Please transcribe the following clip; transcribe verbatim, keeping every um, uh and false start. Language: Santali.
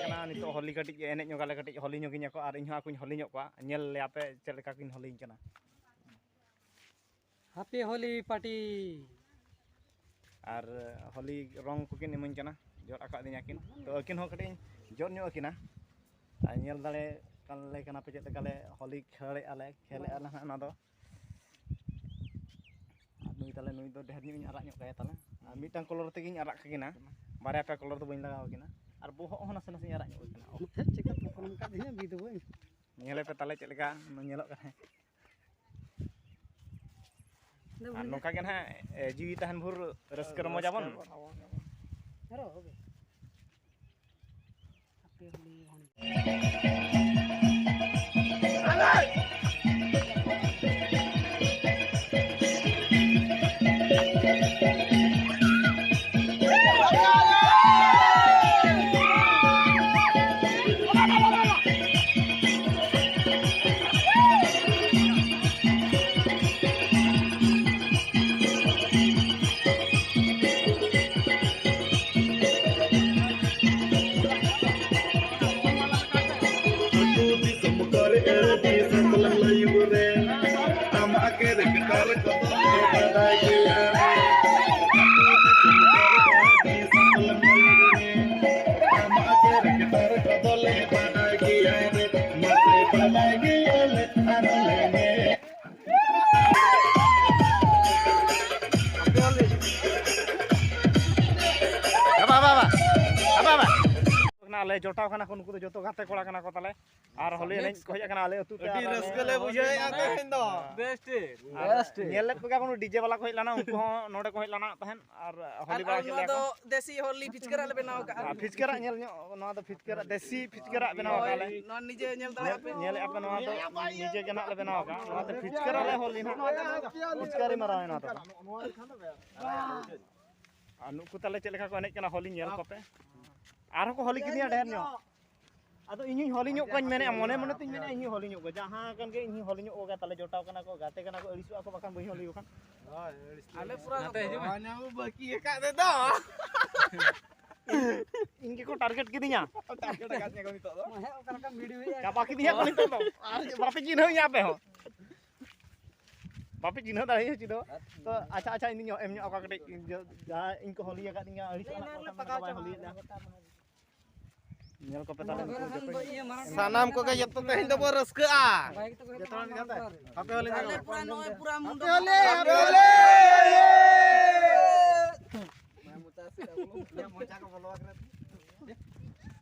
ᱠᱟᱱᱟ᱾ ᱱᱤᱛᱚᱜ ᱦᱳᱞᱤ ᱠᱟᱹᱴᱤᱡ ᱮᱱᱮᱡ ᱧᱚᱜ ᱟᱞᱮ, ᱠᱟᱹᱴᱤᱡ ᱦᱳᱞᱤ ᱧᱚᱜᱤᱧ ᱟᱠᱚ ᱟᱨ ᱤᱧ ᱦᱚᱸ ᱟᱠᱚᱧ ᱦᱳᱞᱤ ᱧᱚᱜ ᱠᱚᱣᱟ᱾ ᱧᱮᱞ ᱞᱮᱭᱟ ᱯᱮ ᱪᱮᱫ ᱞᱮᱠᱟ ᱠᱤᱱ ᱦᱳᱞᱤᱧ ᱠᱟᱱᱟ᱾ ᱦᱟᱯᱮ ᱦᱳᱞᱤ ᱯᱟᱨᱴᱤ᱾ ᱟᱨ ᱦᱳᱞᱤ ᱨᱚᱝ ᱠᱚᱠᱤᱱ ᱤᱢᱟᱹᱧ ᱠᱟᱱᱟ, ᱡᱚᱫ ᱟᱠᱟᱫᱤᱧᱟ ᱠᱤᱱ᱾ ᱛᱚ ᱟᱹᱠᱤᱱ ᱦᱚᱸ ᱠᱟᱹᱴᱤᱡ ᱤᱧ ᱡᱚᱫ ᱧᱚᱜ ᱟᱹᱠᱤᱱᱟ᱾ ᱟᱨ ᱧᱮᱞ ᱫᱟᱲᱮ ᱠᱟᱱ ᱞᱮ ᱠᱟᱱᱟ ᱯᱮ ᱪᱮᱫ ᱞᱮᱠᱟ ᱞᱮ ᱦᱳᱞᱤ ᱠᱷᱮᱞᱮᱜᱼᱟ ᱞᱮ, ᱠᱷᱮᱞᱮᱜᱼᱟ ᱞᱮ ᱦᱟᱸᱜ ᱱᱚᱣᱟ ᱫᱚ᱾ ᱟᱨ ᱱᱩᱭ ᱛᱟᱞᱮ, ᱱᱩᱭ ᱫᱚ ᱰᱷᱮᱨ ᱧᱚᱜ ᱤᱧ ᱟᱨᱟᱜ ᱧᱚᱜ ᱠᱟᱭᱟ ᱛᱟᱞᱮ᱾ ᱟᱨ ᱢᱤᱫᱴᱟᱝ ᱠᱚᱞᱚᱨ ᱛᱮᱜᱮᱧ ᱟᱨᱟᱜ ᱠᱟᱠᱤᱱᱟ, ᱵᱟᱨᱭᱟ ᱯᱮᱭᱟ ᱠᱚᱞᱚᱨ ᱫᱚ ᱵᱟᱹᱧ ᱞᱟᱜᱟᱣ ᱟᱠᱤᱱᱟ᱾ ᱟᱨ ᱵᱚᱦᱚᱜ ᱦᱚᱸ ᱱᱟᱥᱮ ᱱᱟᱥᱮᱧ ᱟᱨᱟᱜ ᱧᱚᱜ ᱠᱟᱠᱤᱱᱟ᱾ ᱪᱮᱠᱟ ᱛᱚᱯᱚᱞ ᱠᱟᱫᱤᱧᱟ ᱵᱤᱫᱩ ᱵᱟᱹᱧ᱾ ᱧᱮᱞᱮ ᱯᱮ ᱛᱟᱞᱮ ᱪᱮᱫ ᱞᱮᱠᱟ ᱧᱮᱞᱚᱜ ᱠᱟᱱᱟ᱾ ᱟᱨ ᱱᱚᱝᱠᱟ ᱜᱮ ᱱᱟᱦᱟᱜ, ᱮ, ᱡᱤᱣᱤ ᱛᱟᱦᱮᱱ ᱵᱷᱳᱨ ᱨᱟᱹᱥᱠᱟᱹ ᱨᱚᱢᱚᱡᱽ ᱟᱵᱚᱱ᱾ ᱟᱨᱚ ᱦᱳᱭ᱾ ᱟᱯᱮ ᱦᱚᱸ ᱟᱞᱮ ᱡᱚᱴᱟᱣ ᱠᱟᱱᱟ ᱠᱚ, ᱱᱩᱠᱩ ᱫᱚ ᱡᱚᱛᱚ ᱜᱟᱛᱮ ᱠᱚᱲᱟ ᱠᱟᱱᱟ ᱠᱚ ᱛᱟᱞᱮ᱾ ᱟᱨ ᱦᱳᱞᱤ ᱮᱱᱮᱡ ᱠᱚ ᱦᱮᱡ ᱟᱠᱟᱱᱟ ᱟᱞᱮ ᱟᱹᱛᱩ ᱛᱮ᱾ ᱟᱹᱰᱤ ᱨᱟᱹᱥᱠᱟᱹ ᱞᱮ ᱵᱩᱡᱷᱟᱹᱣᱮᱫᱼᱟ ᱛᱮᱦᱮᱧ ᱫᱚ᱾ ᱵᱮᱥ ᱴᱷᱤᱠ᱾ ᱟᱨ ᱧᱮᱞ ᱞᱮᱫ ᱠᱚᱜᱮᱭᱟ ᱵᱚᱱ, ᱰᱤᱡᱮ ᱵᱟᱞᱟ ᱠᱚ ᱦᱮᱡ ᱞᱮᱱᱟ, ᱩᱱᱠᱩ ᱦᱚᱸ ᱱᱚᱰᱮ ᱠᱚ ᱦᱮᱡ ᱞᱮᱱᱟ ᱛᱟᱦᱮᱸᱫ᱾ ᱟᱨ ᱟᱨ ᱦᱳᱞᱤ ᱵᱟᱲᱟ ᱟᱨ ᱠᱮᱫ ᱱᱚᱣᱟ ᱞᱮᱭᱟ ᱫᱚ ᱠᱚ᱾ ᱫᱮᱥᱤ ᱦᱳᱞᱤ ᱯᱷᱤᱪᱠᱟᱹᱨᱟᱜ ᱞᱮ ᱵᱮᱱᱟᱣ ᱟᱠᱟᱫᱼᱟ᱾ ᱟᱨ ᱯᱷᱤᱪᱠᱟᱹᱨᱟᱜ ᱧᱮᱞ ᱧᱚᱜ, ᱱᱚᱣᱟ ᱫᱚ ᱯᱷᱤᱪᱠᱟᱹᱨᱟᱜ ᱫᱮᱥᱤ ᱯᱷᱤᱪᱠᱟᱹᱨᱟᱜ ᱵᱮᱱᱟᱣ ᱟᱠᱟᱫ ᱞᱮ᱾ ᱦᱳᱭ, ᱱᱚᱣᱟ ᱱᱤᱡᱮ ᱧᱮᱞ ᱫᱟᱲᱮᱭᱟᱜᱼᱟ ᱯᱮ᱾ ᱧᱮᱞᱮᱫᱼᱟ ᱯᱮ, ᱱᱚᱣᱟ ᱫᱚ ᱱᱤᱡᱮ ᱜᱮ ᱱᱟᱦᱟᱜ ᱞᱮ ᱵᱮᱱᱟᱣ ᱟᱠᱟᱫᱼᱟ᱾ ᱱᱚᱣᱟ ᱫᱚ ᱯᱷᱤᱪᱠᱟᱹᱨᱟᱜ ᱞᱮ ᱦᱳᱞᱤ ᱱᱟᱦᱟᱜ᱾ ᱯᱷᱤᱪᱠᱟᱹᱨᱤ ᱢᱟᱨᱟᱣ ᱮᱱᱟ ᱛᱚ᱾ ᱟᱨ ᱱᱩᱠᱩ ᱛᱟᱞᱮ ᱪᱮᱫ ᱞᱮᱠᱟ ᱠᱚ ᱮᱱᱮᱡ ᱠᱟᱱᱟ ᱦᱳᱞᱤ ᱧᱮᱞ ᱠᱚᱯᱮ᱾ ᱟᱨᱦᱚᱸ ᱠᱚ ᱦᱳᱞᱤ ᱠᱤᱫᱤᱧᱟ ᱰᱷᱮᱨ ᱧᱚᱜ᱾ ᱟᱫᱚ ᱤᱧ ᱦᱚᱸᱧ ᱦᱳᱞᱤ ᱧᱚᱜ ᱠᱚᱣᱟᱧ ᱢᱮᱱᱮᱫᱼᱟ, ᱢᱚᱱᱮ ᱢᱚᱱᱮ ᱛᱤᱧ ᱢᱮᱱᱮᱫᱼᱟ ᱤᱧ ᱦᱚᱸᱧ ᱦᱳᱞᱤ ᱧᱚᱜ ᱠᱚᱣᱟ᱾ ᱡᱟᱦᱟᱸ ᱠᱟᱱ ᱜᱮ ᱤᱧ ᱦᱚᱸᱧ ᱦᱳᱞᱤ ᱧᱚᱜ ᱠᱚᱣᱟ, ᱛᱟᱞᱮ ᱡᱚᱴᱟᱣ ᱠᱟᱱᱟ ᱠᱚ, ᱜᱟᱛᱮ ᱠᱟᱱᱟ ᱠᱚ, ᱟᱹᱲᱤᱥᱚᱜᱼᱟ ᱠᱚ ᱵᱟᱠᱷᱟᱱ ᱵᱟᱹᱧ ᱦᱳᱞᱤ ᱟᱠᱚ ᱠᱷᱟᱱ᱾ ᱟᱞᱮ ᱯᱩᱨᱟ ᱱᱚᱛᱮ ᱦᱤᱡᱩᱜ ᱢᱮ᱾ ᱵᱟᱹᱠᱤ ᱟᱠᱟᱫ ᱨᱮᱫᱚ᱾ ᱤᱧ ᱜᱮᱠᱚ ᱴᱟᱨᱜᱮᱴ ᱠᱤᱫᱤᱧᱟ᱾ ᱴᱟᱨᱜᱮᱴ ᱟᱠᱟᱫ ᱢᱮᱭᱟ ᱠᱚ ᱱᱤᱛᱚᱜ ᱫᱚ᱾ ᱪᱟᱵᱟ ᱠᱤᱫᱤᱧᱟ ᱠᱚ ᱱᱤᱛᱚᱜ ᱫᱚ᱾ ᱟᱨ ᱵᱟᱯᱮ ᱪᱤᱱᱦᱟᱹᱣᱤᱧᱟ ᱟᱯᱮ ᱦᱚᱸ᱾ ᱵᱟᱯᱮ ᱪᱤᱱᱦᱟᱹᱣ ᱫᱟᱲᱮᱭᱟᱜᱼᱟ ᱪᱮᱫ ᱦᱚᱸ᱾ ᱛᱚ ᱟᱪᱪᱷᱟ, ᱟᱪᱪᱷᱟ, ᱤᱧ ᱫᱩᱧ ᱮᱢ ᱧᱚᱜ ᱟᱠᱚᱣᱟ ᱠᱟᱹᱴᱤᱡ᱾ ᱡᱟ-, ᱡᱟᱦᱟᱸ ᱤᱧ ᱠᱚ ᱦᱳᱞᱤ ᱟᱠᱟᱫᱤᱧᱟ, ᱟᱹᱲᱤᱥᱚᱜ ᱠᱟᱱᱟ ᱠᱚ, ᱵᱟᱠᱷᱟᱱ ᱫᱚ ᱵᱟᱭ ᱦᱳᱞᱤᱭᱮᱫᱼᱟ᱾ ᱧᱮᱞ ᱠᱚᱯᱮ ᱛᱟᱦᱞᱮ ᱱᱩᱠᱩ ᱡᱚᱛᱚ᱾ ᱥᱟᱱᱟᱢ ᱠᱚᱜᱮ ᱡᱚᱛᱚ ᱛᱮᱦᱮᱧ ᱫᱚᱵᱚ ᱨᱟᱹᱥᱠᱟᱹᱜᱼᱟ᱾ ᱦᱟᱯᱮ ᱦᱳᱞᱤ ᱧᱮᱞ ᱯᱮ᱾ ᱟᱞᱮ ᱯᱩᱨᱟ ᱱᱚᱜᱼᱚᱭ ᱯᱩᱨᱟ ᱢᱩᱱᱰᱩ᱾ ᱦᱟᱯᱮ ᱦᱳᱞᱤ, ᱦᱟᱯᱮ ᱦᱳᱞᱤ᱾